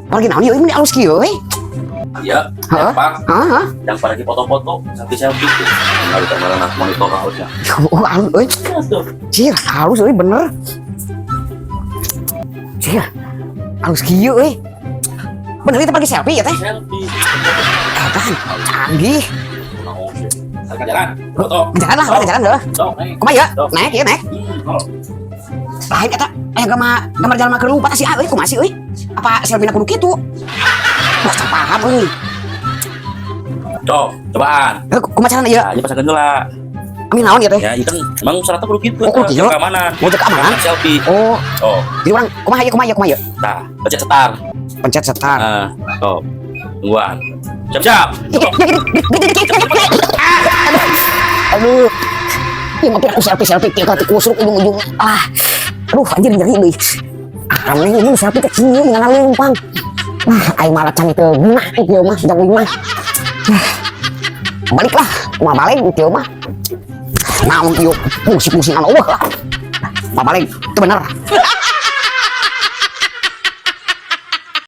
Lagi naon ieu, ini alus kieu euy? Iya, Hah? Pak. Hah? Hah? Yang pada lagi foto-foto, selfie-selfie tuh. Nggak ada kamera monitor harusnya. Oh, alus euy. Cir, halus euy, bener. Cir. Alus kieu euy. Bener itu pergi selfie ya teh? Selfie. Edan, canggih. Oh, shit. Jalan, foto. Jalan lah, urang jalan heuh. Sok, naik. Kumaha ya? Naik ya, naik. Oh. Lain eta aya gambar gambar jalma keur lumpat si A euy, kumaha sih euy? Apa selfie-na kudu kitu? Wah, can paham euy. Sok, cobaan. Heuh, kumaha carana ieu? Nah, ini pasangkeun heula. Amin naon ieu teh? Ya, itu kan emang syaratnya kudu gitu. Oh, kudu kieu? Keamanan. Mau jaga keamanan? Selfie. Oh, Oh, jadi urang kumaha ieu, kumaha ieu, kumaha ieu? Nah, pencet start. Pencet start. Nah, oh. Tungguan. Siap-siap. Aduh. Ini mampir aku selfie selfie kieu ka kusruk ujung-ujungnya. Ah. Aduh, anjir, nyeri deui. Aneh ini selfie teh kieu ngana leumpang. Wah, aing malah can teu guna kieu mah, jang mah. Baliklah, mah balik kieu mah. Naon ieu musik-musik anu euweuh lah. Mah balik, itu bener.